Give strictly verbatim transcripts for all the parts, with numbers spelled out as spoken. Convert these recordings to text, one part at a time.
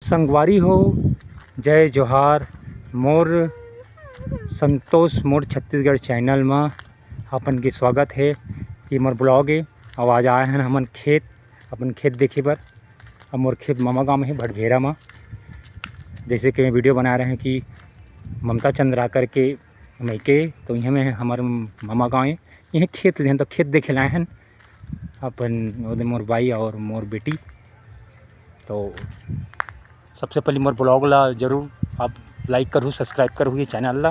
संगवारी हो, जय जोहार। मोर संतोष मोर छत्तीसगढ़ चैनल म अपन के स्वागत हे। ये मोर ब्लॉग हे। अब आज आए हन हमन खेत, अपन खेत देखे बर। अब मोर खेत मामा गांव में हे, भटभेरा म। जैसे कि मैं वीडियो बना रहे हैं कि ममता चंद्राकर के मइके, तो इहें में हमर मामा गांव हे। इहें खेत ले हन, तो खेत देखे लाए हन अपन, ओदे मोर बाई और मोर बेटी। तो सबसे पहले मोर ब्लॉग ला जरूर आप लाइक करहू, सब्सक्राइब करहू ये चैनल ला।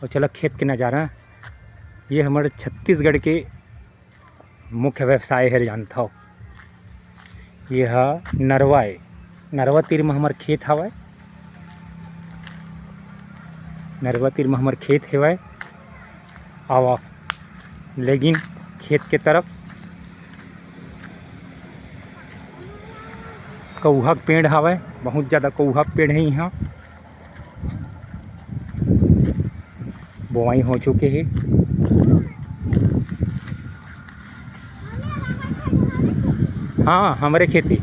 और चला खेत के नज़ारा, ये हमर छत्तीसगढ़ के मुख्य व्यवसाय हरे, जानथव। ये ह नरवा ए, नरवा तीर म हमर खेत हवय, नरवा तीर म हमर खेत हेवय। आवा, लेकिन खेत के तरफ कौहा के पेड़ हवय, बहुत ज़्यादा कौहा के पेड़ हे इहाँ। बोआई हो चुके हे। हाँ, हमरे खेती।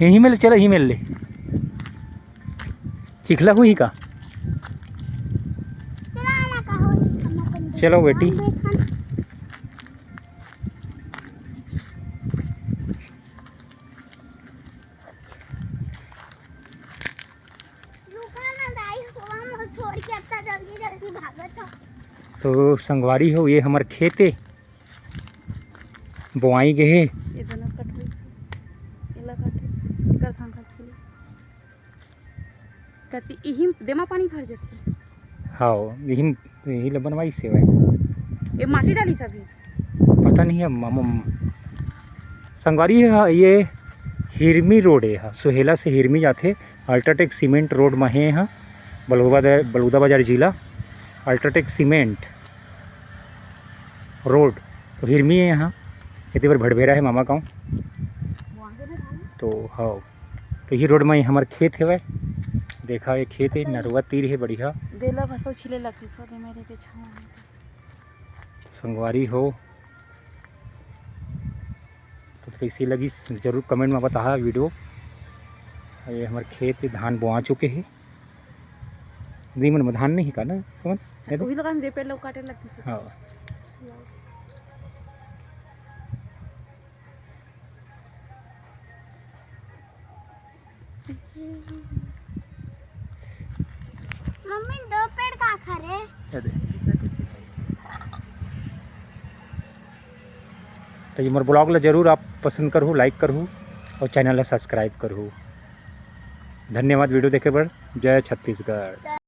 यहीं में ले चला, यहीं में ले। चिखला हुई का? चलो बेटी। रुका ना दाई, हवा में छोड़ के इतना जल्दी जल्दी भागत हो। तो संगवारी हो, ये हमर खेत हे, बोआई गे हे। ये दोनों कट होई से, एला काटे, एकर धान काट छीले। कति इही देमा पानी भर जथे। हाँ, इही, इही ल बनवाई से भाई। ये माटी डाली सभी। पता नहीं है मामा। संगवारी, ये हिरमी रोड हे, सुहेला से हिरमी जाथे, अल्ट्राटेक सीमेंट रोड म हे। यहाँ बलौदा, बलौदा बाजार जिला, अल्ट्राटेक सीमेंट रोड। तो हिरमी हे यहाँ, एती बर भटभेरा हे मामा गाँव। तो हाँ, तो ये रोड म हमर खेत हेवय। देखा, ये खेत हे, नरवा तीर हे, बढ़िया। देला भसो छिले लगती सो दे मेरे के छाँव में। संगवारी हो, तो कइसे लगिस, जरूर कमेंट में बताहा वीडियो। ये हमर खेत हे, धान बोआ चुके हे। दे मन में धान नहीं हे का ना, कमन? है तो? वही लोगन दे पेड़ लोग काटे लगती से। हाँ। मम्मी, दो पेड़ का खा रहे? ये दे। तो ये मोर ब्लॉग ला जरूर आप पसंद करहू, लाइक करहू और चैनल ला सब्सक्राइब करहू। धन्यवाद वीडियो देखे बर। जय छत्तीसगढ़।